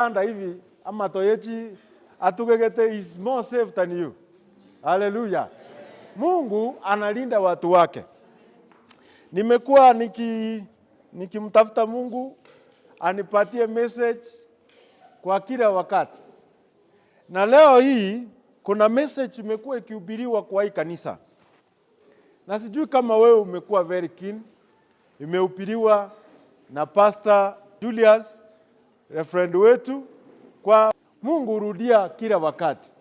Anda hivi ama toyechi atugegete is more safe than you. Haleluya. Mungu analinda watu wake. Nimekuwa nikimtafuta Mungu anipatie message kwa kila wakati, na leo hii kuna message imekuwa ikihubiriwa kwa hii kanisa, na sijui kama wewe umekuwa very keen. Imehubiriwa na Pastor Julius, reverend wetu, kwa Mungu hurudia kila wakati.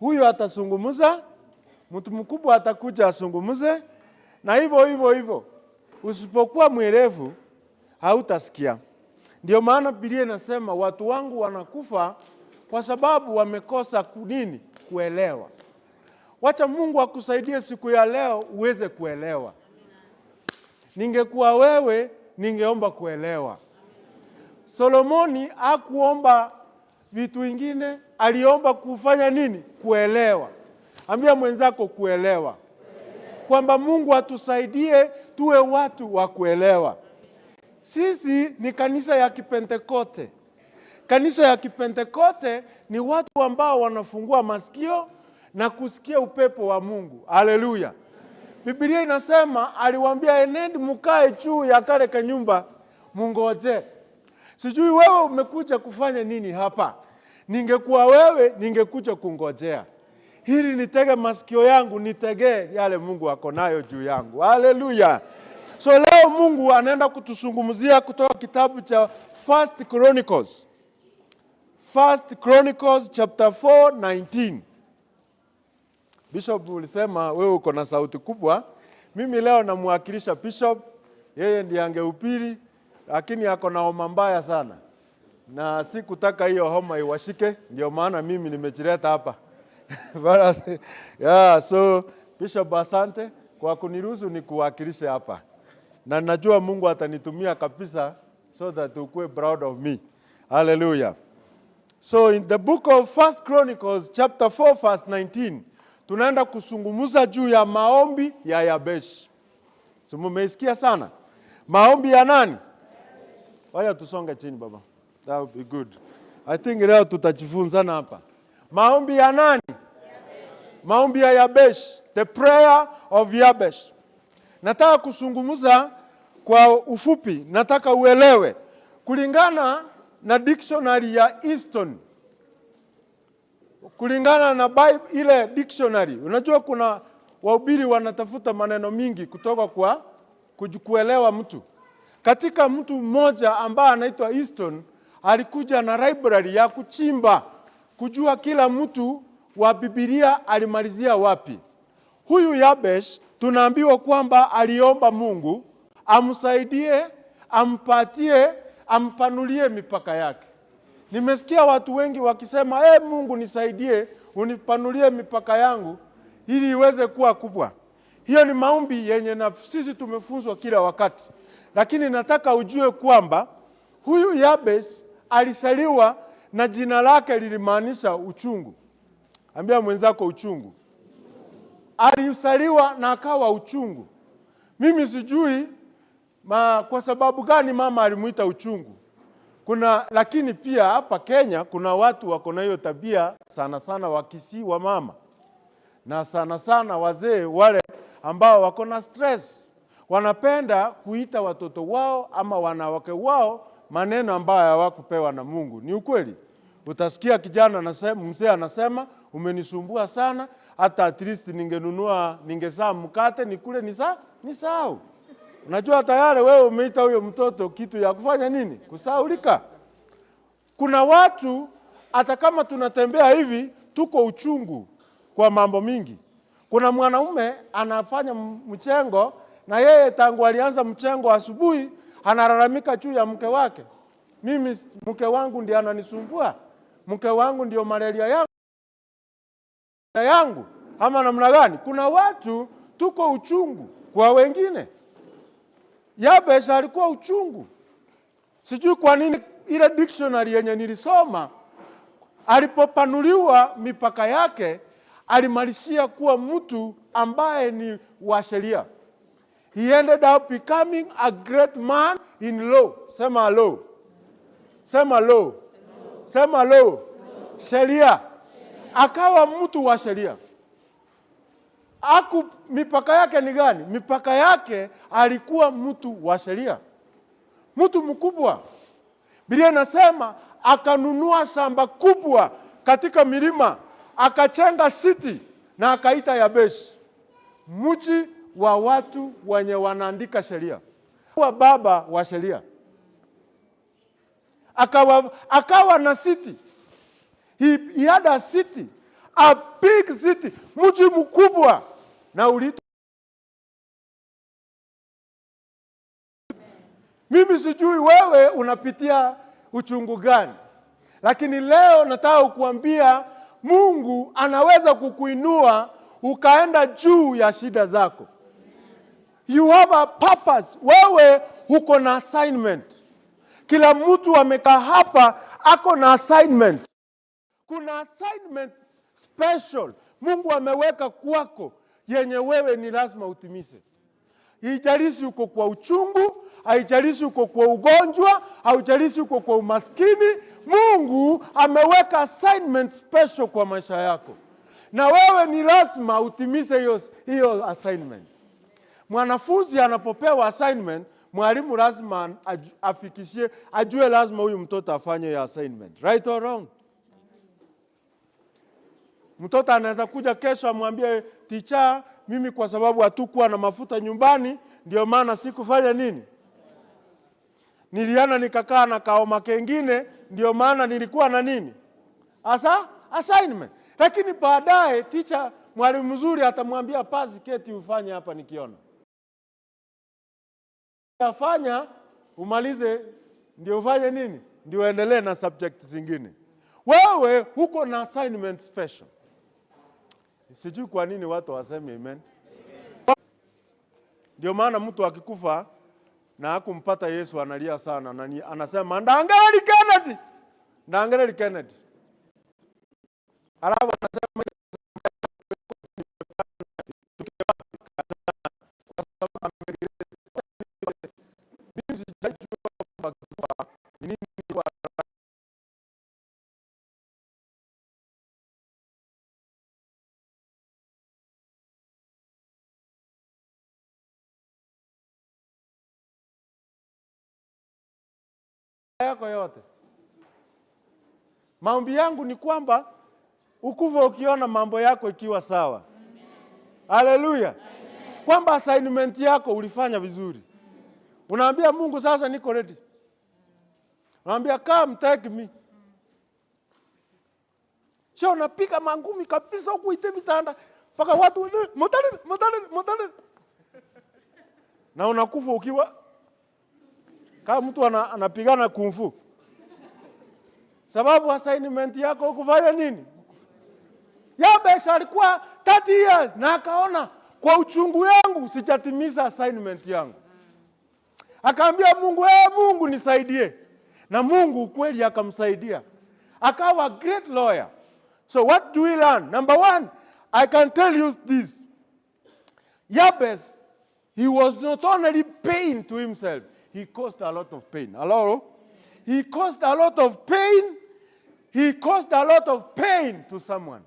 Huyu atazungumza, mtu mkubwa atakuja azungumze, na hivyo hivyo hivyo. Usipokuwa mwerevu hautasikia. Ndio maana Biblia inasema watu wangu wanakufa kwa sababu wamekosa nini? Kuelewa. Wacha Mungu akusaidie siku ya leo uweze kuelewa. Ningekuwa wewe, ningeomba kuelewa. Solomoni hakuomba vitu vingine, aliomba kufanya nini? Kuelewa. Ambia mwenzako kuelewa, kwamba Mungu atusaidie tuwe watu wa kuelewa. Sisi ni kanisa ya Kipentekote. Kanisa ya Kipentekote ni watu ambao wanafungua masikio na kusikia upepo wa Mungu. Haleluya! Biblia inasema aliwaambia, enendeni mkae juu ya kale kanyumba mungoje. Sijui wewe umekuja kufanya nini hapa. Ningekuwa wewe, ningekuja kungojea ili nitege masikio yangu, nitegee yale Mungu ako nayo juu yangu. Haleluya! So leo Mungu anaenda kutuzungumzia kutoka kitabu cha First Chronicles. First Chronicles chapter 4 19. Bishop, ulisema wewe uko na sauti kubwa. Mimi leo namwakilisha Bishop, yeye ndiye angehubiri, lakini ako na homa mbaya sana, na sikutaka hiyo homa iwashike, ndio maana mimi nimejileta hapa. But, yeah, so Bishop, asante kwa kuniruhusu nikuwakilishe hapa, na najua Mungu atanitumia kabisa so that ukuwe proud of me. Hallelujah. So in the book of First Chronicles chapter 4 verse 19 tunaenda kuzungumza juu ya maombi ya Yabesh. Si mumeisikia sana? Maombi ya nani? Wacha tusonge chini, baba. That would be good. I think leo tutajifunzana hapa. Maombi ya nani? Maombi ya Yabesh, the prayer of Yabesh. Nataka kuzungumza kwa ufupi, nataka uelewe kulingana na dictionary ya Easton, kulingana na Bible, ile dictionary. Unajua kuna wahubiri wanatafuta maneno mingi kutoka kwa kuelewa mtu. Katika mtu mmoja ambaye anaitwa Easton alikuja na library ya kuchimba kujua kila mtu wa Biblia alimalizia wapi. Huyu Yabesh tunaambiwa kwamba aliomba Mungu amsaidie, ampatie, ampanulie mipaka yake. Nimesikia watu wengi wakisema, hey, Mungu nisaidie, unipanulie mipaka yangu ili iweze kuwa kubwa. Hiyo ni maombi yenye na sisi tumefunzwa kila wakati, lakini nataka ujue kwamba huyu Yabesh alizaliwa na jina lake lilimaanisha uchungu. Ambia mwenzako uchungu. Alizaliwa na akawa uchungu. Mimi sijui kwa sababu gani mama alimuita uchungu. Kuna lakini pia hapa Kenya kuna watu wako na hiyo tabia sana sana, Wakisii wa mama na sana sana wazee wale ambao wako na stress, wanapenda kuita watoto wao ama wanawake wao maneno ambayo hawakupewa na Mungu. Ni ukweli. Utasikia kijana anasema, mzee anasema, umenisumbua sana, hata at least ningenunua, ningesaa mkate nikule nisahau. Unajua tayari wewe umeita huyo mtoto kitu ya kufanya nini? Kusahaulika. Kuna watu hata kama tunatembea hivi tuko uchungu kwa mambo mingi. Kuna mwanaume anafanya mchengo na yeye tangu alianza mchengo asubuhi analalamika juu ya mke wake. Mimi mke wangu ndiye ananisumbua, mke wangu ndio malaria yangu ama namna gani? Kuna watu tuko uchungu kwa wengine. Yabesh alikuwa uchungu. Sijui kwa nini ile dictionary yenye nilisoma, alipopanuliwa mipaka yake alimalizia kuwa mtu ambaye ni wa sheria. He ended up becoming a great man in law. Sema law. Sema law. Sema law. Sheria. Akawa mtu wa sheria. Mipaka yake ni gani? Mipaka yake alikuwa mtu wa sheria, mtu mkubwa. Biblia inasema akanunua shamba kubwa katika milima, akachenga city na akaita Yabeshi, mji wa watu wenye wanaandika sheria, wa baba wa sheria. Akawa na city. He had a city, a big city, mji mkubwa na uliitwa. Mimi sijui wewe unapitia uchungu gani, lakini leo nataka kukuambia Mungu anaweza kukuinua ukaenda juu ya shida zako. You have a purpose. Wewe uko na assignment. Kila mtu amekaa hapa ako na assignment. Kuna assignment special Mungu ameweka kwako yenye wewe ni lazima utimize. Haijalishi uko kwa uchungu, haijalishi uko kwa ugonjwa, haijalishi uko kwa umaskini, Mungu ameweka assignment special kwa maisha yako, na wewe ni lazima utimize hiyo assignment. Mwanafunzi anapopewa assignment, mwalimu lazima afikishie, ajue lazima huyu mtoto afanye hiyo assignment. Right or wrong? Mtoto anaweza kuja kesho amwambie teacher, mimi kwa sababu hatukuwa na mafuta nyumbani ndio maana sikufanya nini, niliana nikakaa na kaoma kengine, ndio maana nilikuwa na nini asa assignment. Lakini baadaye teacher, mwalimu mzuri atamwambia pasi, keti ufanye hapa nikiona afanya umalize, ndio ufanye nini, ndio uendelee na subject zingine. Wewe huko na assignment special. Sijui kwa nini watu waseme amen. Ndio maana mtu akikufa na hakumpata Yesu analia sana na anasema Ndangereri Kennedy, Ndangereri Kennedy. Alafu anasema mimi sijajua ni nini yako yote. Maombi yangu ni kwamba ukufa ukiona mambo yako ikiwa sawa. Haleluya. Kwamba assignment yako ulifanya vizuri. Unaambia Mungu sasa niko ready. Unaambia come take me. Sio unapiga mangumi kabisa huku ite vitanda mpaka watu motali motali motali. Na unakufa ukiwa kama mtu anapigana kung fu. Sababu assignment yako ukufanya nini? Yabesh alikuwa 30 years na akaona kwa uchungu yangu sijatimiza assignment yangu. Akaambia Mungu, Mungu nisaidie. Na Mungu kweli akamsaidia. Akawa great lawyer. So what do we learn? Number one, I can tell you this. Jabez, he was not only pain to himself, he caused a lot of pain. Hello? He caused a lot of pain. He caused a lot of pain to someone.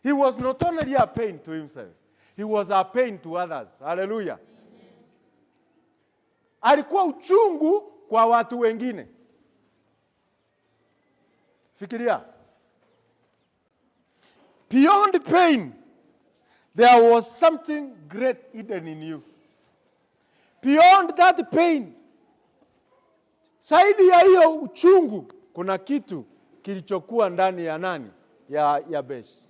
He was not only a pain to himself, he was a pain to others. Hallelujah. Alikuwa uchungu kwa watu wengine. Fikiria. Beyond pain, there was something great hidden in you. Beyond that pain, zaidi ya hiyo uchungu, kuna kitu kilichokuwa ndani ya nani? Ya Yabesh.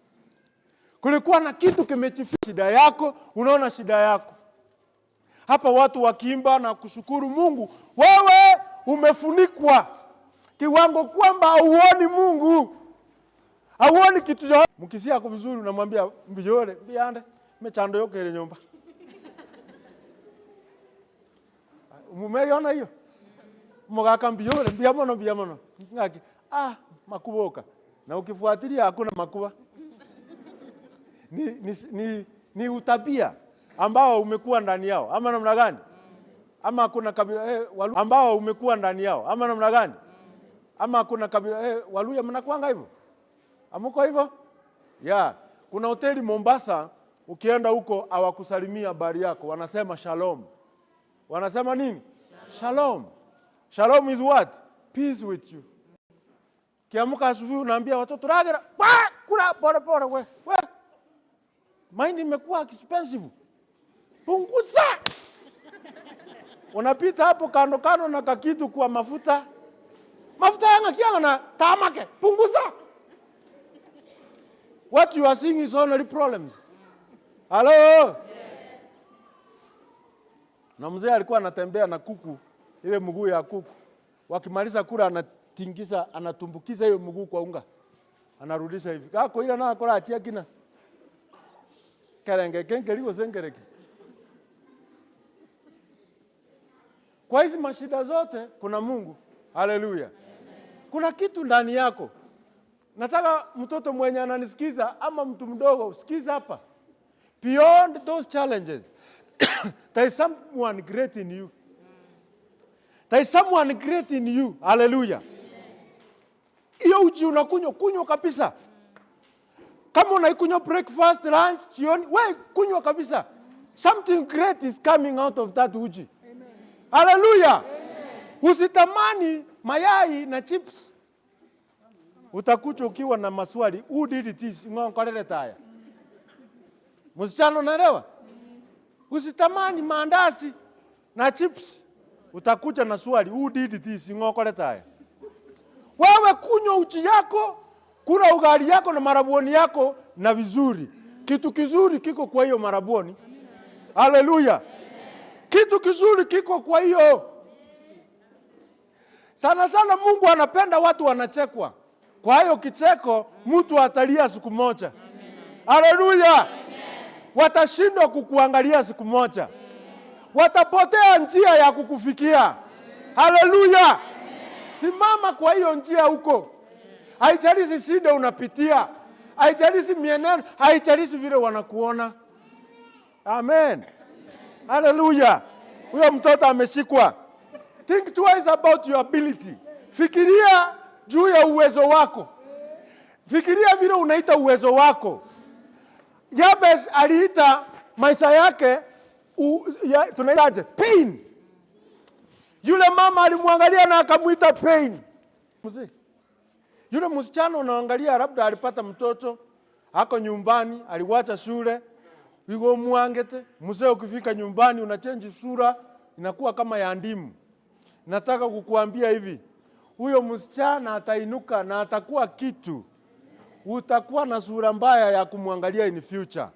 Kulikuwa na kitu kimechificha. Shida yako, unaona shida yako. Hapa watu wakiimba na kushukuru Mungu, wewe umefunikwa kiwango kwamba hauoni Mungu. Hauoni kitu cha mkisia kwa vizuri, unamwambia mbijole, mbiande, mechando yoke ile nyumba. Mumeiona hiyo? Mugaka mbijole, mbiamono, mbiamono. Ngaki, makuboka. Na ukifuatilia hakuna makuba. Ni utabia ambao umekuwa ndani yao ama namna gani? Ama kuna kabila ambao umekuwa ndani yao ama namna gani? Ama kuna kabila Waluya mnakuanga hivyo? Amuko hivyo? Yeah. Kuna hoteli Mombasa, ukienda huko hawakusalimia habari yako, wanasema shalom. Wanasema nini? Shalom. Shalom is what? Peace with you. Kiamka asubuhi unaambia watoto ragera, kula pole pole we. We. Mahindi imekuwa expensive. Punguza. Unapita hapo kando kando na kakitu kwa mafuta. Mafuta yanga kianga na tamake. Punguza. What you are seeing is only problems. Hello? Yes. Na mzee alikuwa anatembea na kuku, ile mguu ya kuku. Wakimaliza kula anatingiza, anatumbukiza hiyo mguu kwa unga. Anarudisha hivi. Kako ile na akora achia kina. Kerenge kenke liko sengereke. Kwa hizi mashida zote kuna Mungu. Haleluya. Kuna kitu ndani yako. Nataka mtoto mwenye ananisikiza ama mtu mdogo sikiza hapa. Beyond those challenges, there is someone great in you. There is someone great in you. Hallelujah. Hiyo uji unakunywa, kunywa kabisa. Kama unaikunywa breakfast, lunch, jioni, we kunywa kabisa. Something great is coming out of that uji. Hallelujah. Usitamani mayai na chips. Utakuja ukiwa na maswali, who did this? Ng'onkorere taya. Msichana, unaelewa? Usitamani maandasi na chips. Utakuja na swali, who did this? Ng'okore taya. Wewe kunywa uji yako, kula ugali yako na marabuoni yako na vizuri. Kitu kizuri kiko kwa hiyo marabuoni. Haleluya. Kitu kizuri kiko kwa hiyo. Sana sana Mungu anapenda watu wanachekwa. Kwa hiyo kicheko mtu atalia siku moja. Haleluya. Watashindwa kukuangalia siku moja. Watapotea njia ya kukufikia. Haleluya. Simama kwa hiyo njia huko. Haijalishi shida unapitia, haijalishi mienendo, haijalishi vile wanakuona. Amen. Haleluya. Huyo mtoto ameshikwa. Think twice about your ability. Fikiria juu ya uwezo wako. Fikiria vile unaita uwezo wako. Jabez aliita maisha yake tunaitaje? Pain. Yule mama alimwangalia na akamuita pain. Mzee. Yule msichana unaangalia labda alipata mtoto, ako nyumbani, aliwacha shule, yuko mwangete. Mzee ukifika nyumbani unachange sura, inakuwa kama ya ndimu. Nataka kukuambia hivi, huyo msichana atainuka na atakuwa kitu. Utakuwa na sura mbaya ya kumwangalia in future.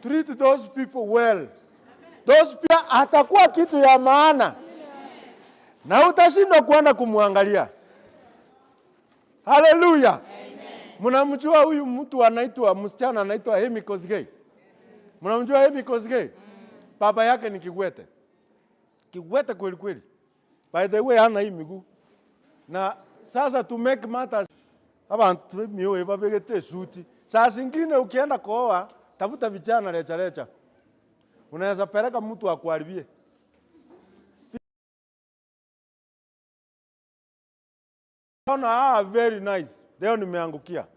Treat those people well. Those people atakuwa kitu ya maana. Na utashindwa kuenda kumwangalia. Haleluya. Mnamjua huyu mtu anaitwa, msichana anaitwa Amy Kosgei? Mnamjua Amy Kosgei? Baba yake ni kiwete. Kiwete kweli kweli. By the way, hana hii miguu. Na sasa to make matters, abantu mioyo babegete suti. Saa zingine ukienda kuoa, tafuta vijana recha recha. Unaweza peleka mtu akuharibie. Ona, very nice. Leo nimeangukia.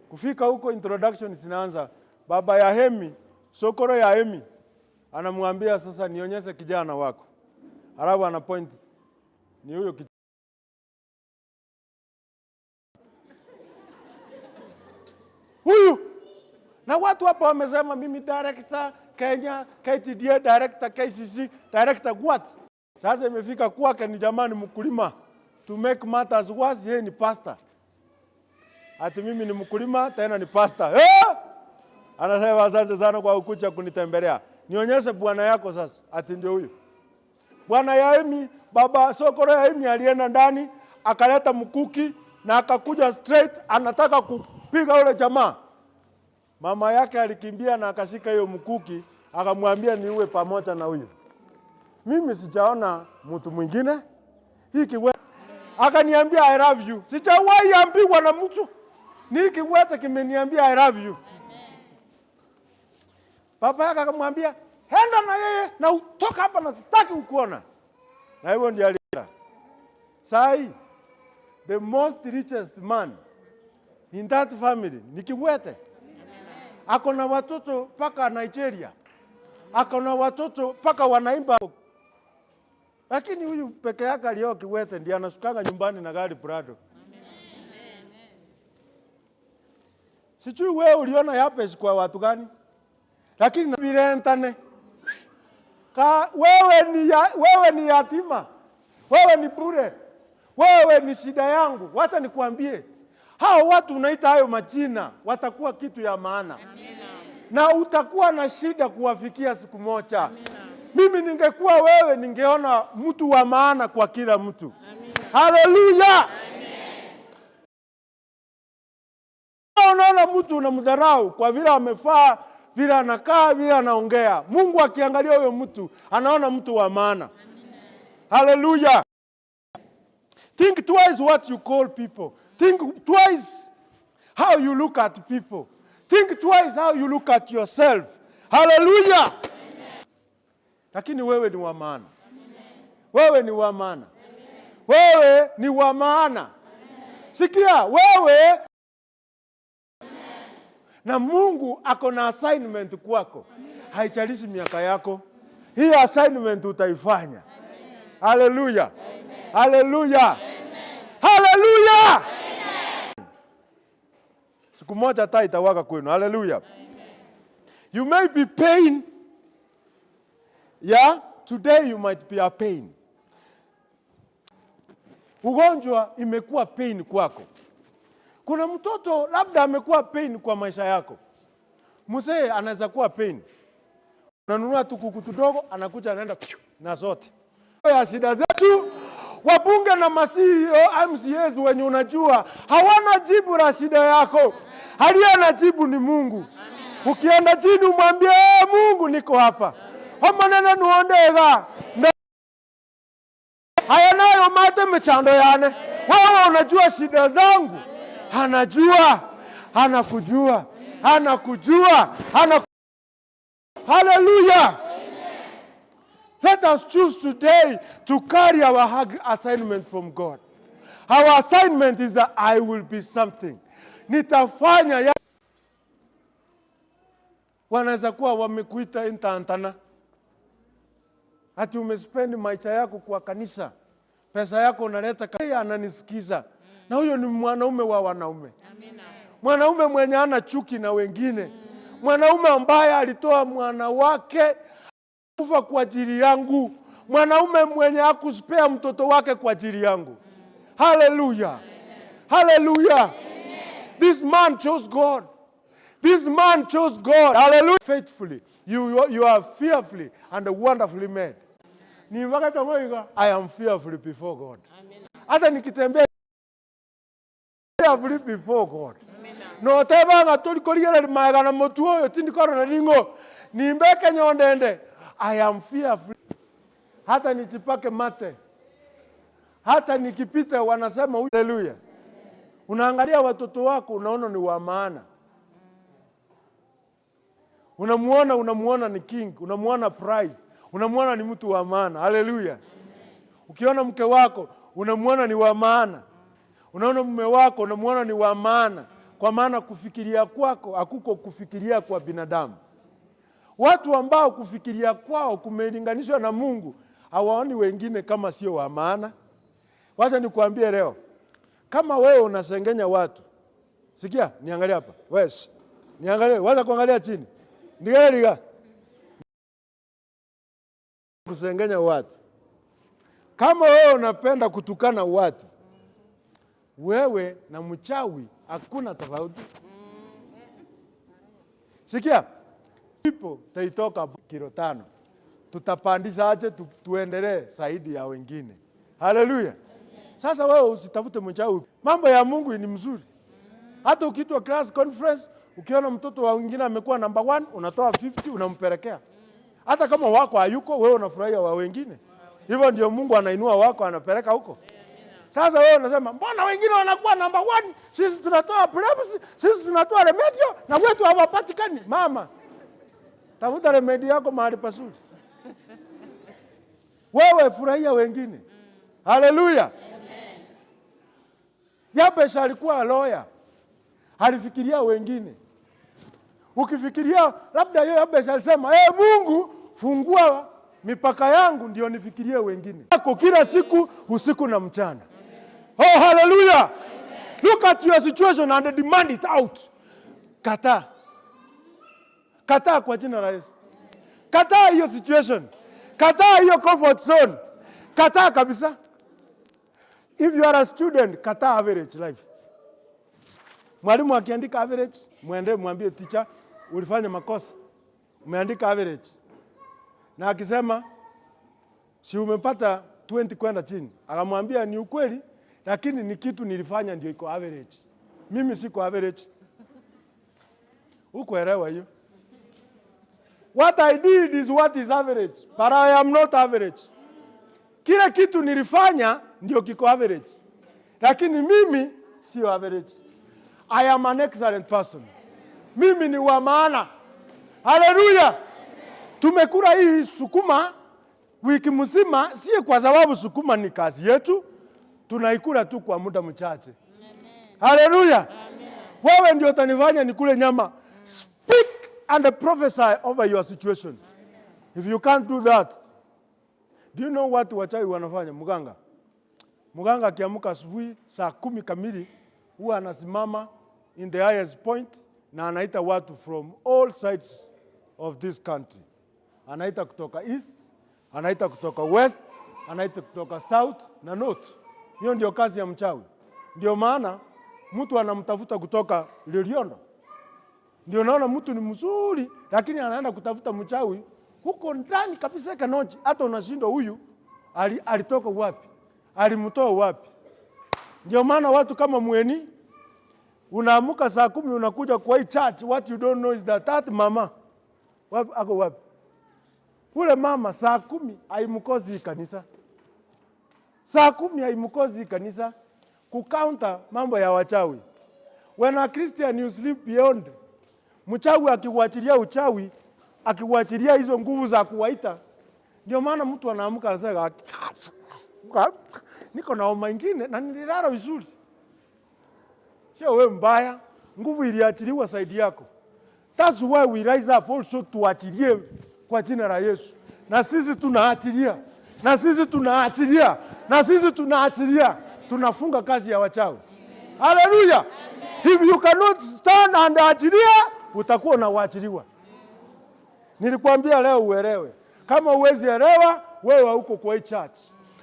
Kufika huko introduction zinaanza. Baba ya Hemi, sokoro ya Hemi, anamwambia sasa nionyeshe kijana wako. Alafu ana point ni huyo kijana. Huyu. Na watu hapa wamesema mimi director Kenya, KTDA director, KCC director what? Sasa imefika kwake ni jamani mkulima. To make matters worse, yeye ni pastor. Ati mimi ni mkulima tena ni pastor. Anasema asante sana kwa kukuja kunitembelea. Nionyeshe bwana yako sasa. Ati ndio huyu. Bwana ya Amy, baba sokoro ya Amy alienda ndani, akaleta mkuki na akakuja straight anataka kupiga ule jamaa. Mama yake alikimbia na akashika hiyo mkuki, akamwambia niue pamoja na huyu. Mimi sijaona mtu mwingine. Hii kiwete akaniambia I love you. Sijawahi ambiwa na mtu. Ni kiwete kimeniambia I love you. Baba yake akamwambia enda na yeye na utoka hapa na sitaki kukuona. Na hivyo ndio alienda. Sai The most richest man in that family ni Kiwete. Ako na watoto mpaka Nigeria, ako na watoto mpaka wanaimba, lakini huyu peke yake alioa Kiwete ndiye anashukanga nyumbani na gari Prado. Sijui wewe uliona Yabes kwa watu gani, lakini virentane ka wewe ni yatima, wewe ni bure, wewe ni shida yangu. Wacha nikuambie, hao watu unaita hayo majina watakuwa kitu ya maana. Amina. Na utakuwa na shida kuwafikia siku moja. Amina. Mimi ningekuwa wewe ningeona mtu wa maana kwa kila mtu. Haleluya! Unaona mtu unamdharau kwa vile amefaa, vile anakaa, vile anaongea. Mungu akiangalia huyo mtu anaona mtu wa maana. Haleluya! Think twice what you call people. Think twice how you look at people. Think twice how you look at yourself. Haleluya! Lakini wewe ni wa maana. Wewe ni wa maana. Wewe ni wa maana. Sikia, wewe na Mungu ako na assignment kwako. Haijalishi miaka yako, hii assignment utaifanya. Haleluya! Haleluya! Haleluya! Siku moja taa itawaka kwenu. Haleluya! You may be pain. Yeah, today you might be a pain. Ugonjwa imekuwa pain kwako. Kuna mtoto labda amekuwa pain kwa maisha yako. Mzee anaweza kuwa pain. Unanunua tu kuku tudogo, anakuja anaenda na zote. Ya shida zetu, wabunge na ma-CEO, MCAs wenye unajua hawana jibu la shida yako. Aliye na jibu ni Mungu. Ukienda chini umwambie, hey, Mungu niko hapa. Omanene nuondega. Haya nayo mate mechando yane. Wewe unajua shida zangu. Anajua, anakujua, anakujua, Hallelujah. Let us choose today to carry our assignment from God. Our assignment is that I will be something. Nitafanya ya. Wanaweza kuwa wamekuita intantana. Ati umespend maisha yako kwa kanisa. Pesa yako unaleta, yeye ananisikiza. Na huyo ni mwanaume wa wanaume. Amina. Mwanaume mwenye ana chuki na wengine. Mwanaume ambaye alitoa mwana wake kufa kwa ajili yangu. Mwanaume mwenye hakuspea mtoto wake kwa ajili yangu. Hallelujah. Hallelujah. This man chose God. This man chose God. Hallelujah. Faithfully. You are fearfully and wonderfully made. I am fearfully before God. Hata nikitembea fearfully before God. No tebanga tulikorigereri maega na mutu uyu tindikorora ningo nimbeke nyondende. I am fearfully. Hata nichipake mate, hata nikipita wanasema haleluya. Unaangalia watoto wako unaona ni wa maana. Unamuona ni king, unamuona prize, unamuona ni mtu wa maana. Haleluya. Ukiona mke wako unamuona ni wa maana. Unaona mume wako unamuona ni wa maana. Kwa maana kufikiria kwako hakuko kufikiria kwa binadamu. Watu ambao kufikiria kwao kumelinganishwa na Mungu hawaoni wengine kama sio wa maana. Wacha nikuambie leo, kama wewe unasengenya watu, sikia, niangalie hapa. Wes, niangalie, wacha kuangalia chini. Niangalie. Kusengenya watu. Kama wewe unapenda kutukana watu, wewe na mchawi hakuna tofauti. Sikia, people taitoka kilo 5. Tutapandisha aje tuendelee zaidi ya wengine. Haleluya. Sasa wewe usitafute mchawi. Mambo ya Mungu ni mzuri. Hata ukiitwa class conference, ukiona mtoto wa wengine amekuwa number 1, unatoa 50 unampelekea. Hata kama wako hayuko, wewe unafurahia wa wengine. Hivyo ndio Mungu anainua wako anapeleka huko. Sasa wewe unasema mbona wengine wanakuwa number 1, sisi tunatoa plebs, sisi tunatoa remedio na wetu hawapatikani. Mama, tafuta remedi yako mahali pazuri. Wewe furahia wengine. Haleluya. Yabesh alikuwa lawyer, alifikiria wengine. Ukifikiria labda yeye Yabesh alisema, hey, Mungu fungua mipaka yangu ndio nifikirie wengine. Yako kila siku usiku na mchana. Oh, hallelujah. Look at your situation and demand it out. Kataa. Kataa kwa jina la Yesu. Kataa hiyo situation. Kataa hiyo comfort zone. Kataa kabisa. If you are a student, kataa average life. Mwalimu akiandika average, mwende mwambie teacher, ulifanya makosa. Umeandika average. Na akisema si umepata 20 kwenda chini, akamwambia ni ukweli, lakini ni kitu nilifanya ndio iko average. Mimi siko average. Hukuelewa hiyo? What I did is what is average, but I am not average. Kile kitu nilifanya ndio kiko average, lakini mimi sio average. I am an excellent person. Mimi ni wa maana. Haleluya! Tumekula hii sukuma wiki mzima, si kwa sababu sukuma ni kazi yetu, tunaikula tu kwa muda mchache. Haleluya! Wewe ndio utanifanya nikule nyama. Speak and prophesy over your situation. If you can't do that, do you know what wachawi wanafanya? Mganga akiamka asubuhi saa 10 kamili huwa anasimama in the highest point na anaita watu from all sides of this country. Anaita kutoka east, anaita kutoka west, anaita kutoka south na north. Hiyo ndio kazi ya mchawi. Ndio maana mtu anamtafuta kutoka Loliondo. Ndio naona mtu ni mzuri, lakini anaenda kutafuta mchawi huko ndani kabisa Kanoji. Hata unashindwa huyu alitoka wapi? Alimtoa wapi? Ndio maana watu kama Mweni unaamuka saa 10 unakuja kwa hii church, what you don't know is that that mama wapi, ako wapi? Ule mama saa 10 haimkosi kanisa, saa 10 haimkosi kanisa kucounter mambo ya wachawi. When a Christian you sleep beyond, mchawi akikuachilia uchawi, akikuachilia hizo nguvu za kuwaita, ndio maana mtu anaamka anasema niko na homa ingine na nililala vizuri. Sio wewe mbaya, nguvu iliachiliwa side yako. That's why we rise up also tuachilie kwa jina la Yesu. Na sisi tunaachilia, na sisi tunaachilia, na sisi tunaachilia, tunafunga kazi ya wachawi. Haleluya! If you cannot stand and achilia, utakuwa unawaachiliwa. Nilikwambia leo uelewe. Kama huwezi elewa, wewe hauko kwa hii church.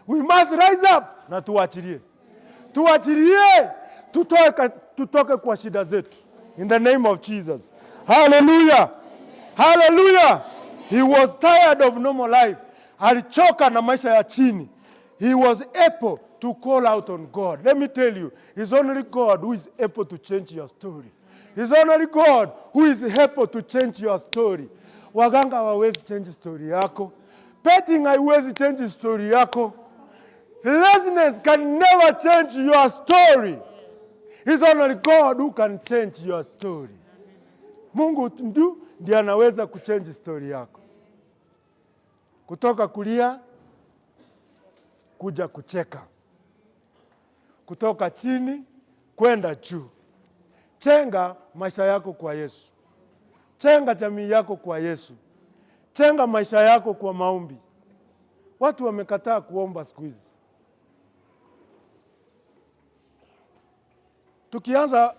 We must rise up na tuachilie, tuachilie, tutoke kwa shida zetu. In the name of Jesus. Hallelujah. Hallelujah. He was tired of normal life. Alichoka na maisha ya chini. He was able to call out on God. Let me tell you, it's only God who is able to change your story. It's only God who is able to change your story. Waganga hawawezi change story yako. Betting haiwezi change story yako. Laziness can never change your story. It's only God who can change your story. Mungu ndu ndiye anaweza kuchange story yako. Kutoka kulia kuja kucheka. Kutoka chini kwenda juu. Chenga maisha yako kwa Yesu. Chenga jamii yako kwa Yesu. Chenga maisha yako kwa maombi. Watu wamekataa kuomba siku hizi. Tukianza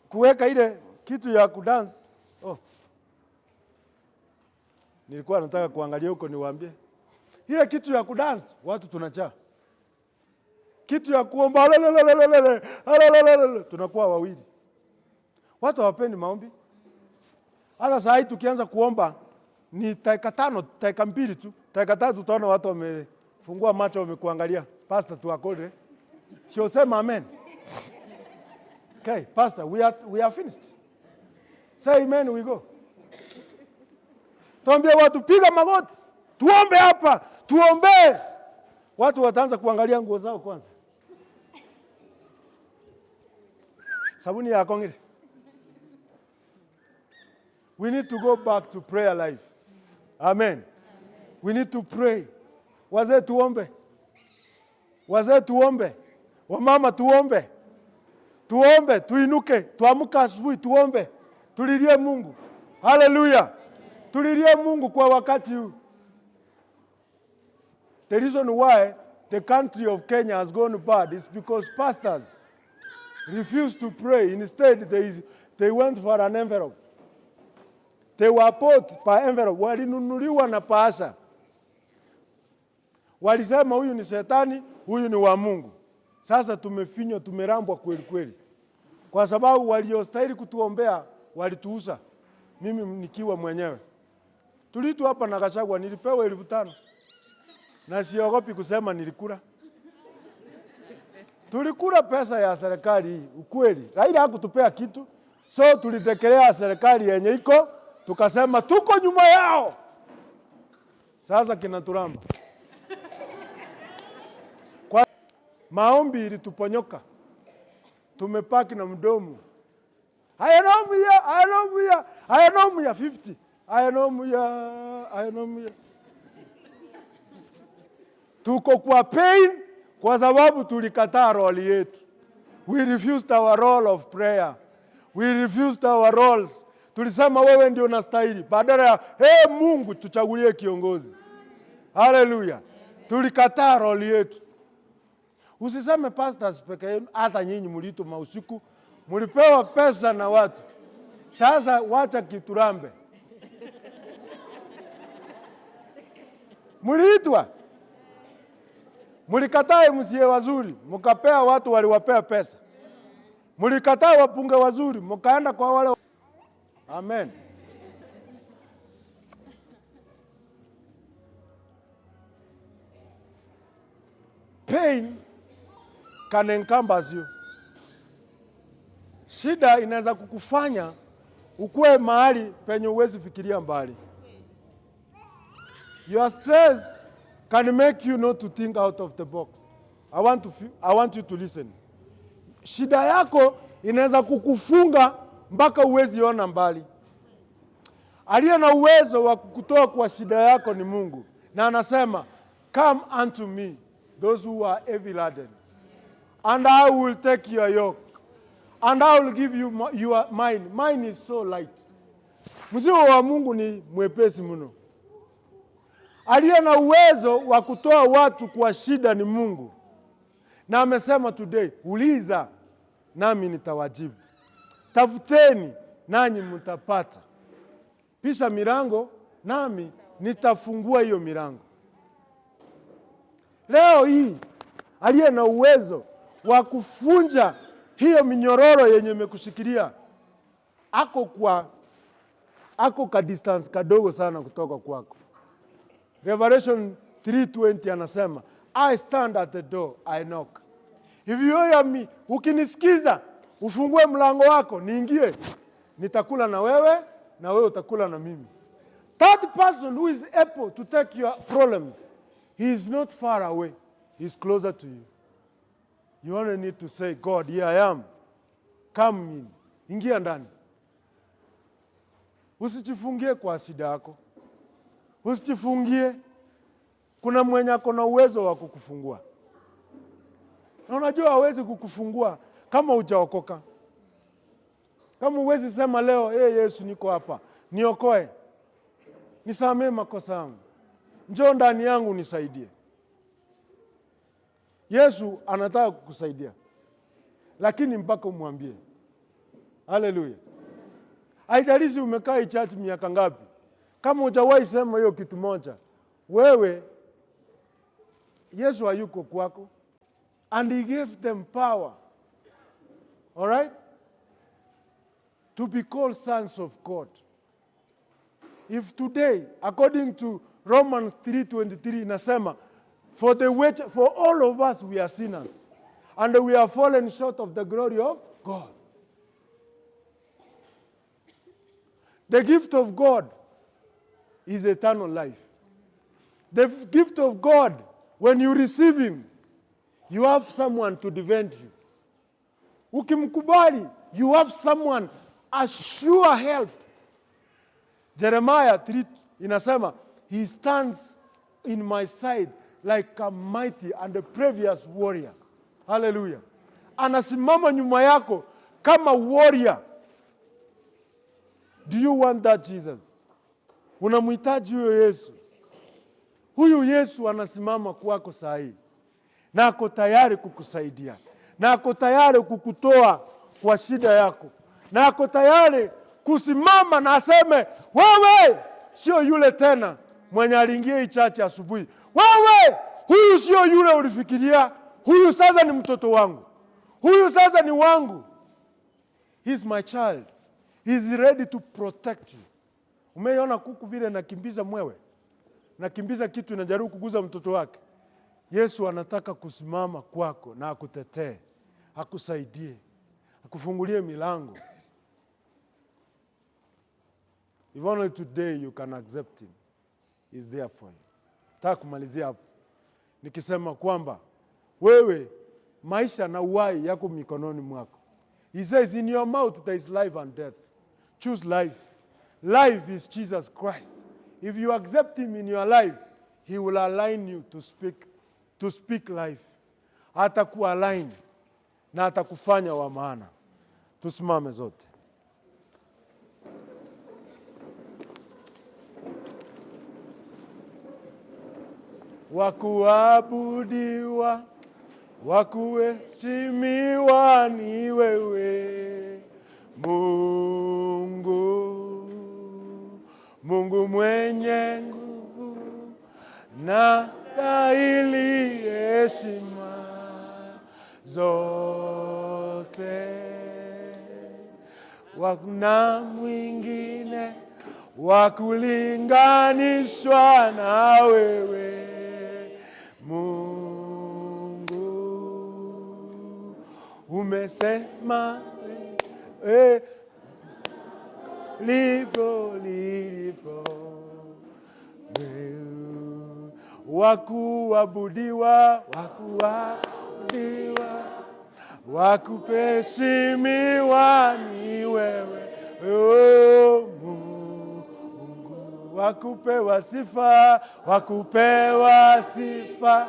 kuweka ile kitu ya kudance, oh, nilikuwa nataka kuangalia huko niwaambie. Ile kitu ya kudance watu tunachaa. Kitu ya kuomba lelelelelele, lelelelele, tunakuwa wawili. Watu hawapendi maombi. Hata saa hii tukianza kuomba ni dakika 5, dakika 2 tu. Dakika 3 utaona watu wamefungua macho wamekuangalia. Pastor tuakode. Sio sema amen. Okay, pastor, we are finished. Say amen, we go. Tuambie watu piga magoti. Tuombe hapa, tuombe. Watu wataanza kuangalia nguo zao kwanza. Sabuni ya kongire. We need to go back to prayer life. Amen. We need to pray. Wazee tuombe. Wazee tuombe. Wamama tuombe. Tuombe, tuinuke, tuamke asubuhi, tuombe, tulilie Mungu. Haleluya! Tulilie Mungu kwa wakati huu. The reason why the country of Kenya has gone bad is because pastors refused to pray. Instead, they went for an envelope. They were bought by envelope. Walinunuliwa na bahasha. Walisema huyu ni shetani, huyu ni wa Mungu. Sasa tumefinywa, tumerambwa kweli kweli, kwa sababu waliostahili kutuombea walituuza. Mimi nikiwa mwenyewe tuliitwa hapa na Gachagua, nilipewa 5,000 na siogopi kusema nilikula. Tulikula pesa ya serikali hii, ukweli. Raila hakutupea kitu, so tulitekelea serikali yenye iko, tukasema tuko nyuma yao. Sasa kinaturamba kwa maombi ilituponyoka, tumepaki na mdomo ayanomuya ayanomuya ayanomuya 50 ayanomuya ayanomuya. Tuko kwa pain kwa sababu tulikataa role yetu. We refused our role of prayer. We refused our roles. Tulisema wewe ndio unastahili, badala ya hey, Mungu tuchagulie kiongozi. Haleluya! Tulikataa role yetu. Usiseme pastors peke yenu, hata nyinyi mliitwa usiku, mlipewa pesa na watu. Sasa wacha kiturambe. Mliitwa, mlikataa MCA wazuri, mkapea watu waliwapea pesa. Mlikataa wapunge wazuri, mkaenda kwa wale. Amen. Pain can encompass you. Shida inaweza kukufanya ukuwe mahali penye huwezi fikiria mbali. Your stress can make you not to think out of the box. I want you to listen. Shida yako inaweza kukufunga mpaka huwezi ona mbali. Aliye na uwezo wa kukutoa kwa shida yako ni Mungu, na anasema come unto me those who are heavy laden and I will take your yoke and I will give you your mine. Mine is so light. Mzigo wa Mungu ni mwepesi mno. Aliye na uwezo wa kutoa watu kwa shida ni Mungu, na amesema today, uliza nami nitawajibu, tafuteni nanyi mtapata, pisha milango nami nitafungua hiyo milango. Leo hii aliye na uwezo wa kufunja hiyo minyororo yenye imekushikilia ako ka distance kadogo sana kutoka kwako. Revelation 3:20 anasema I stand at the door, I knock. If you hear me, ukinisikiza ufungue mlango wako niingie, nitakula na wewe na wewe utakula na mimi. That person who is able to take your problems, he is not far away, he is closer to you. You only need to say, God, here I am. Come in. Ingia ndani. Usijifungie kwa shida yako. Usijifungie. Kuna mwenye ako na uwezo wa kukufungua. Na unajua hawezi kukufungua kama hujaokoka. Kama huwezi sema leo, hey, Yesu niko hapa, niokoe, nisamee makosa yangu, njoo ndani yangu nisaidie. Yesu anataka kukusaidia, lakini mpaka umwambie. Haleluya. Haijalishi umekaa church miaka ngapi, kama hujawahi sema hiyo kitu moja, wewe Yesu hayuko kwako. And he gave them power, all right, to be called sons of God. If today, according to Romans 3:23, inasema, for the wage, for all of us we are sinners, and we are fallen short of the glory of God. The gift of God is eternal life. The gift of God, when you receive him, you have someone to defend you. Ukimkubali, you have someone, a sure help. Jeremiah 3 inasema, he stands in my side like a mighty and a previous warrior. Hallelujah. Anasimama nyuma yako kama warrior. Do you want that Jesus? Unamhitaji huyo Yesu? Huyu Yesu anasimama kwako saa hii na ako tayari kukusaidia na ako tayari kukutoa kwa shida yako na ako tayari kusimama na aseme, wewe sio yule tena mwenye aliingia hii church asubuhi. Wewe huyu sio yule ulifikiria, huyu sasa ni mtoto wangu, huyu sasa ni wangu. He's my child. He's ready to protect you. Umeiona kuku vile nakimbiza mwewe, nakimbiza kitu inajaribu kuguza mtoto wake. Yesu anataka kusimama kwako na akutetee, akusaidie, akufungulie milango. If only today you can accept him, he's there for you. Nataka kumalizia hapo nikisema kwamba wewe, maisha na uhai yako mikononi mwako. He says in your mouth there is life and death. Choose life. Life is Jesus Christ. If you accept him in your life, he will align you to speak life. Atakualign na atakufanya wa maana. Tusimame zote. Wakuabudiwa, wakuheshimiwa ni wewe Mungu, Mungu mwenye nguvu na stahili heshima zote. Hakuna mwingine wa kulinganishwa na wewe Mungu. Umesema lipo lilipo wakuabudiwa, wakuabudiwa, wakuheshimiwa ni wewe, oh, Mungu, wakupewa sifa, wakupewa sifa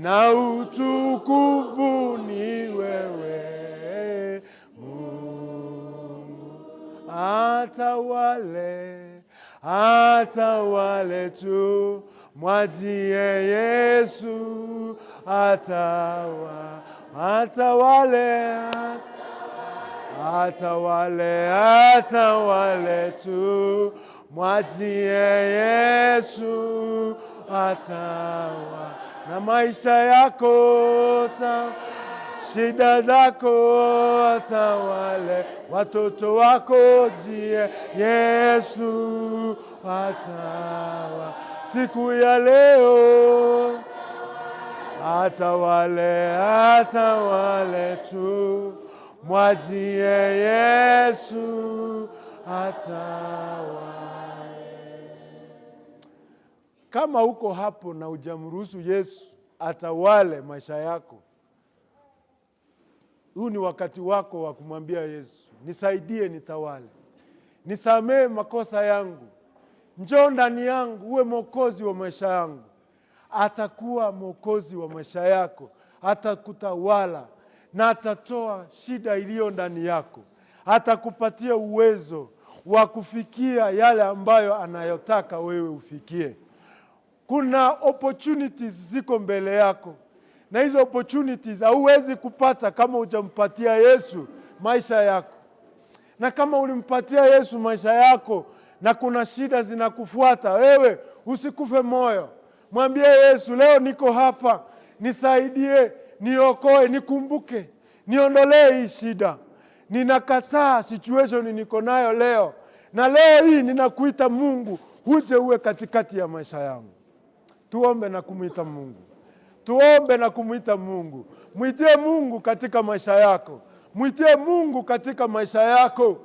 na utukufu ni wewe Mungu, atawale, atawale tu, mwachie Yesu, atawale, atawale, atawale tu, mwachie Yesu, atawa na maisha yako shida zako atawale, watoto wako jie Yesu atawa siku ya leo atawale, atawale tu, mwachie Yesu atawale. Kama uko hapo na hujamruhusu Yesu atawale maisha yako, huu ni wakati wako wa kumwambia Yesu, nisaidie nitawale, nisamee makosa yangu, njoo ndani yangu, uwe mwokozi wa maisha yangu. Atakuwa mwokozi wa maisha yako, atakutawala na atatoa shida iliyo ndani yako, atakupatia uwezo wa kufikia yale ambayo anayotaka wewe ufikie. Kuna opportunities ziko mbele yako, na hizo opportunities hauwezi kupata kama hujampatia Yesu maisha yako. Na kama ulimpatia Yesu maisha yako na kuna shida zinakufuata wewe, usikufe moyo. Mwambie Yesu, leo niko hapa, nisaidie, niokoe, nikumbuke, niondolee hii shida. Ninakataa situation niko nayo leo, na leo hii ninakuita Mungu, uje uwe katikati ya maisha yangu. Tuombe na kumwita Mungu. Tuombe na kumwita Mungu. Mwitie Mungu katika maisha yako. Mwitie Mungu katika maisha yako.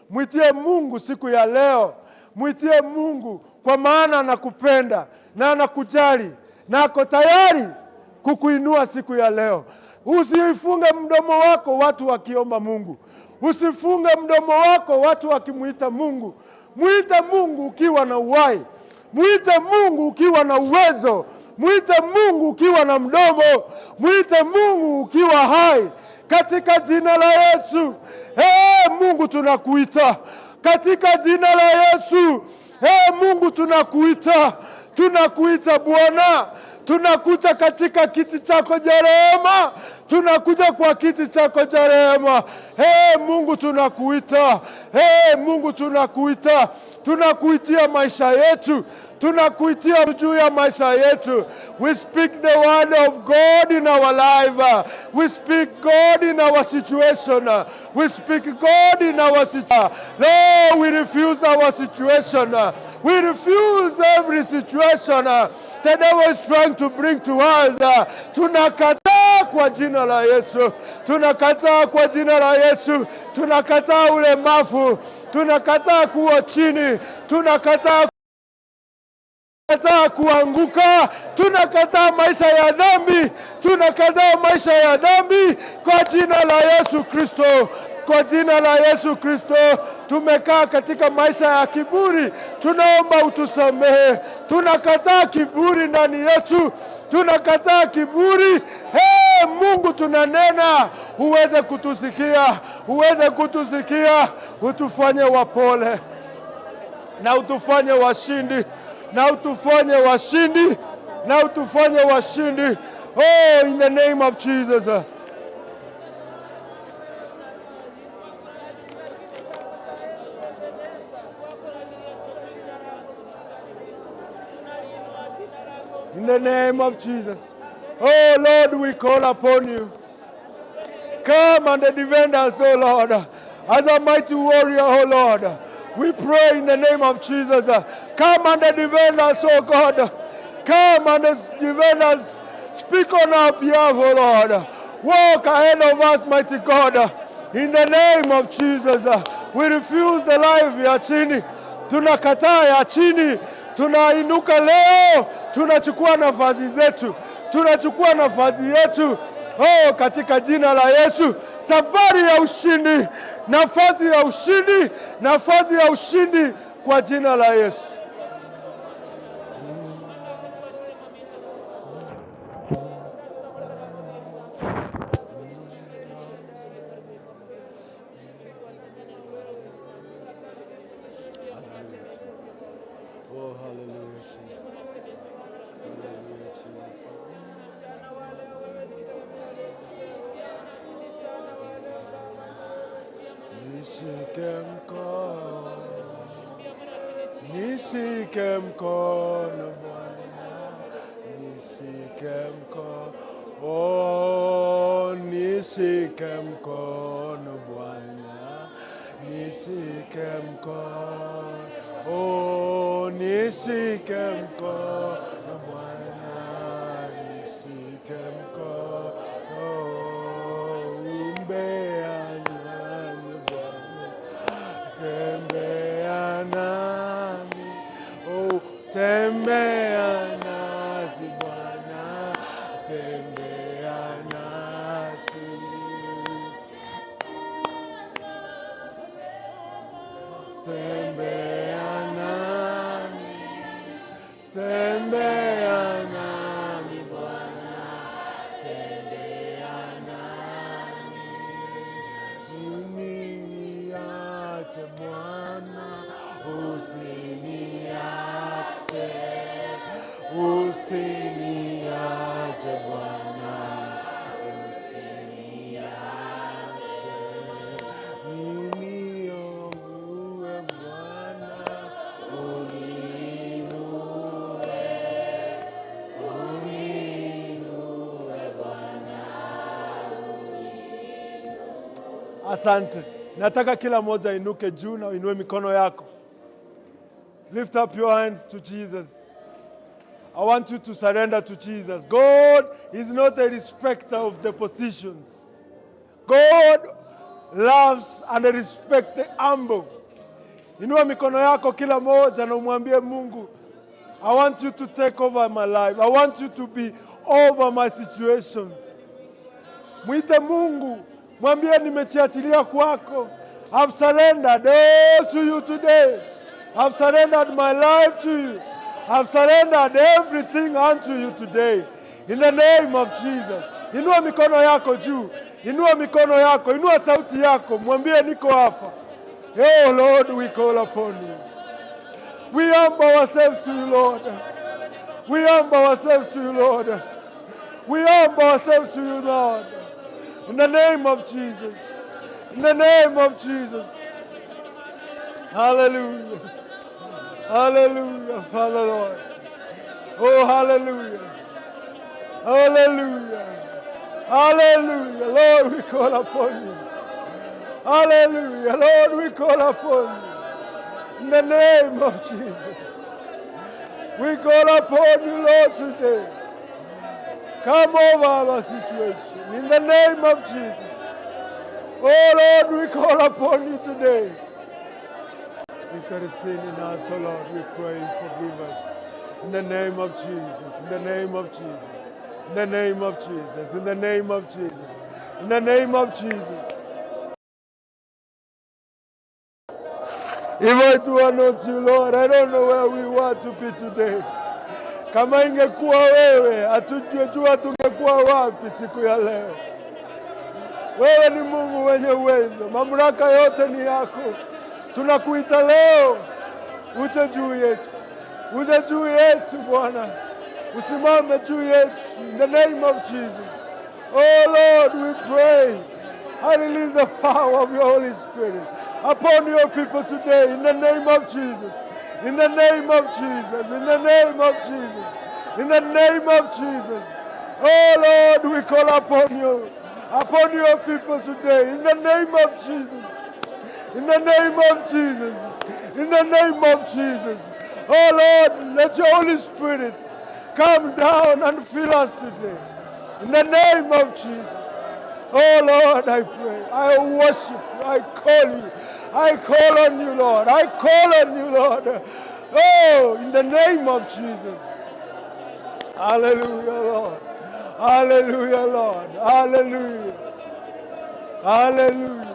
Mwitie Mungu siku ya leo. Mwitie Mungu kwa maana anakupenda na anakujali na ako tayari kukuinua siku ya leo. Usifunge mdomo wako watu wakiomba Mungu. Usifunge mdomo wako watu wakimuita Mungu. Mwite Mungu ukiwa na uhai. Mwite Mungu ukiwa na uwezo. Mwite Mungu ukiwa na mdomo. Mwite Mungu ukiwa hai. katika jina la Yesu. Hey, Mungu tunakuita katika jina la Yesu. Hey, Mungu tunakuita, tunakuita Bwana, tunakuja katika kiti chako cha rehema, tunakuja kwa kiti chako cha rehema. Hey, Mungu tunakuita, hey, Mungu tunakuita, tunakuitia maisha yetu, tunakuitia juu ya maisha yetu. We speak the word of God in our life. We speak God in our situation. We speak God in our situation. Lord, we refuse our situation. We refuse every situation the devil is trying to bring to us. Tunakataa kwa jina la Yesu, tunakataa kwa jina la Yesu, tunakataa ulemavu, tunakataa kuwa chini, tunakataa kuanguka, tunakataa maisha ya dhambi, tunakataa maisha ya dhambi kwa jina la Yesu Kristo. Kwa jina la Yesu Kristo, tumekaa katika maisha ya kiburi, tunaomba utusamehe. Tunakataa kiburi ndani yetu, tunakataa kiburi. Hey, Mungu, tunanena uweze kutusikia, uweze kutusikia, utufanye wapole na utufanye washindi, na utufanye washindi, na utufanye washindi. Oh, in the name of Jesus. In the name of Jesus. Oh Lord, we call upon you. Come and defend us, oh Lord, as a mighty warrior, oh Lord. We pray in the name of Jesus. Come and defend us, oh God. Come and defend us. Speak on our behalf, oh Lord. Walk ahead of us, mighty God. In the name of Jesus. We refuse the life ya chini. Tunakataa ya chini. Tunainuka leo, tunachukua nafasi zetu, tunachukua nafasi yetu. Oh, katika jina la Yesu, safari ya ushindi, nafasi ya ushindi, nafasi ya ushindi kwa jina la Yesu. Oh, hallelujah, Jesus. Hallelujah, Jesus. Nishike mkono, nishike mkono Bwana, nishike mkono, oh, nishike mkono Bwana, nishike mkono, oh, nishike mkono Bwana, nishike mkono, umbea nami Bwana, tembea nami, oh, tembea nasi Bwana, tembea nasi. Tembea nami, tembea nami Bwana, tembea nami. Usiniache Bwana, usiniache, usiniache Bwana, usiniache. Mimi ongue Bwana, uniinue, uniinue Bwana. Asante. Nataka kila mmoja inuke juu na uinue mikono yako. Lift up your hands to Jesus. I want you to surrender to Jesus. God is not a respecter of the positions. God loves and respects the humble. Inua mikono yako kila moja na umwambie Mungu, I want you to take over my life. I want you to be over my situations. Mwite Mungu, mwambie nimejiachilia kwako. I've surrendered all to you today. I've surrendered my life to you. I've surrendered everything unto you today. In the name of Jesus. Inua mikono yako juu. Inua mikono yako, inua sauti yako, mwambie niko hapa. Oh Lord, we call upon you. We humble ourselves to you, Lord. We humble ourselves to you, Lord. We humble ourselves to you, Lord. In the name of Jesus. In the name of Jesus. Hallelujah. Hallelujah, Father Lord. Oh, hallelujah. Hallelujah. Hallelujah. Lord, we call upon you. Hallelujah. Lord, we call upon you. In the name of Jesus. We call upon you, Lord, today. Come over our situation. In the name of Jesus. Oh, Lord, we call upon you today. If there is sin in us, oh Lord, we pray, forgive us. In the name of Jesus, in the name of Jesus, in the name of Jesus, in the name of Jesus, in the name of Jesus. If it were not you, Lord, I don't know where we were to be today. Kama ingekuwa wewe, hatujua tungekuwa wapi siku ya leo. Wewe ni Mungu mwenye uwezo, mamlaka yote ni yako. Tunakuita leo, uje juu yetu, uje juu yetu Bwana, usimame juu yetu, in the name of Jesus. Oh Lord, we pray. I release the power of your Holy Spirit upon your people today, in the name of Jesus. In the name of Jesus, in the name of Jesus, in the name of Jesus. Oh Lord, we call upon you, upon your people today, in the name of Jesus. In the name of Jesus. In the name of Jesus. Oh Lord, let your Holy Spirit come down and fill us today. In the name of Jesus. Oh Lord, I pray. I worship you. I call you. I call on you, Lord. I call on you, Lord. Oh, in the name of Jesus. Hallelujah, Lord. Hallelujah, Lord. Hallelujah. Hallelujah.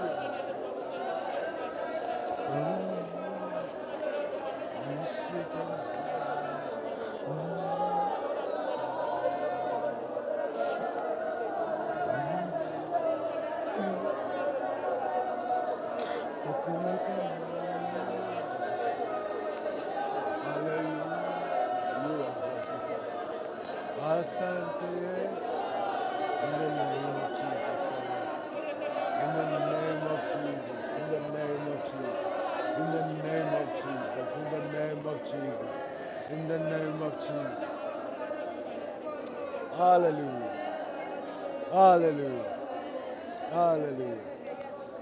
Asante Yesu. In the name of Jesus, Lord. In the name of Jesus, in the name of Jesus, in the name of Jesus, in the name of Jesus, in the name of Jesus. Hallelujah. Hallelujah. Hallelujah.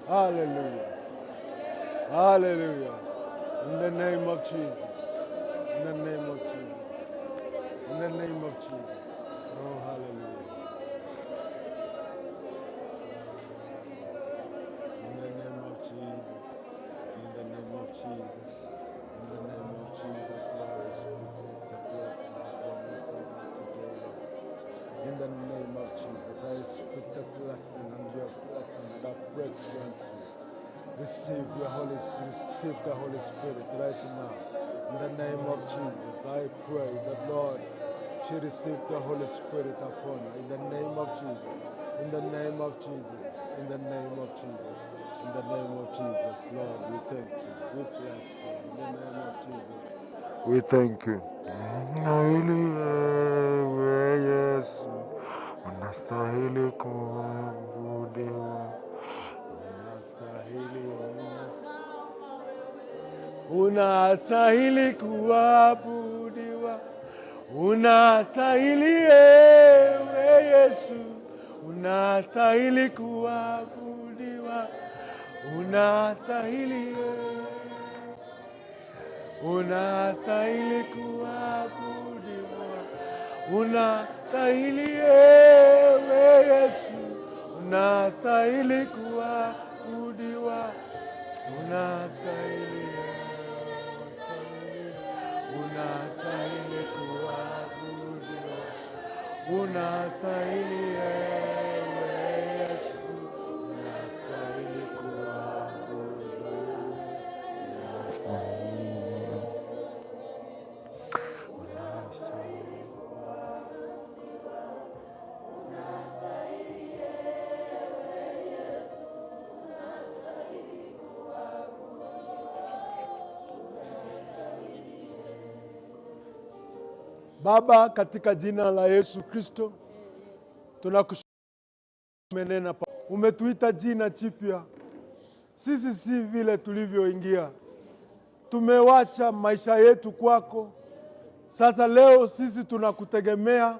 Hallelujah. Hallelujah. In the name of Jesus. In the name of Jesus. In the name of Jesus. Oh, hallelujah. In the name of Jesus. In the name of Jesus. In the name of Jesus, Lord, I speak the blessing upon your servant today, Lord. In the name of Jesus, I speak the blessing and your blessing and I breakthrough unto you. Receive your Holy, receive the Holy Spirit right now. In the name of Jesus, I pray that, Lord, she receive the Holy Spirit upon her. In the name of Jesus. In the name of Jesus. In the name of Jesus. In the name of Jesus, Lord, we thank you. We bless you. In the name of Jesus. We thank you. Unastahili wewe Yesu, unastahili kuabudiwa, unastahili, unastahili kuabudiwa, unastahili ewe Yesu, unastahili kuabudiwa, unastahili, unastahili kuabudiwa, unastahili ewe Yesu, unastahili kuabudiwa, unastahili, unastahili kuabudiwa, unastahili ewe Yesu, unastahili kuabudiwa, unastahili, unastahili. Baba, katika jina la Yesu Kristo tunakushukuru, umenena, umetuita jina jipya. Sisi si vile tulivyoingia, tumewacha maisha yetu kwako. Sasa leo sisi tunakutegemea,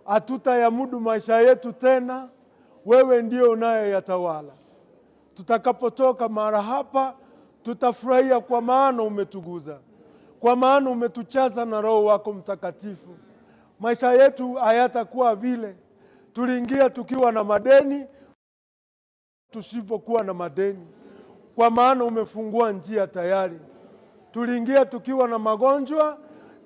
hatutayamudu maisha yetu tena, wewe ndio unayeyatawala. Tutakapotoka mara hapa, tutafurahia kwa maana umetuguza, kwa maana umetujaza na Roho wako Mtakatifu. Maisha yetu hayatakuwa vile tuliingia tukiwa na madeni, tusipokuwa na madeni, kwa maana umefungua njia tayari. Tuliingia tukiwa na magonjwa,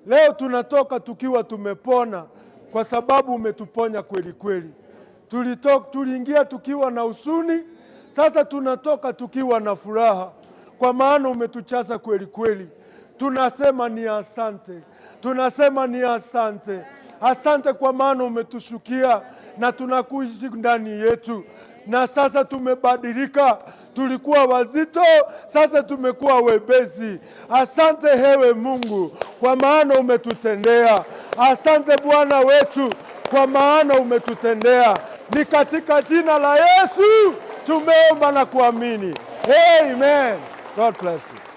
leo tunatoka tukiwa tumepona, kwa sababu umetuponya kweli kweli. Tuliingia tukiwa na huzuni, sasa tunatoka tukiwa na furaha, kwa maana umetujaza kweli kweli. Tunasema ni asante, tunasema ni asante, asante kwa maana umetushukia na tunakuishi ndani yetu, na sasa tumebadilika. Tulikuwa wazito, sasa tumekuwa wepesi. Asante hewe Mungu, kwa maana umetutendea. Asante Bwana wetu, kwa maana umetutendea. Ni katika jina la Yesu tumeomba na kuamini, amen. God bless you.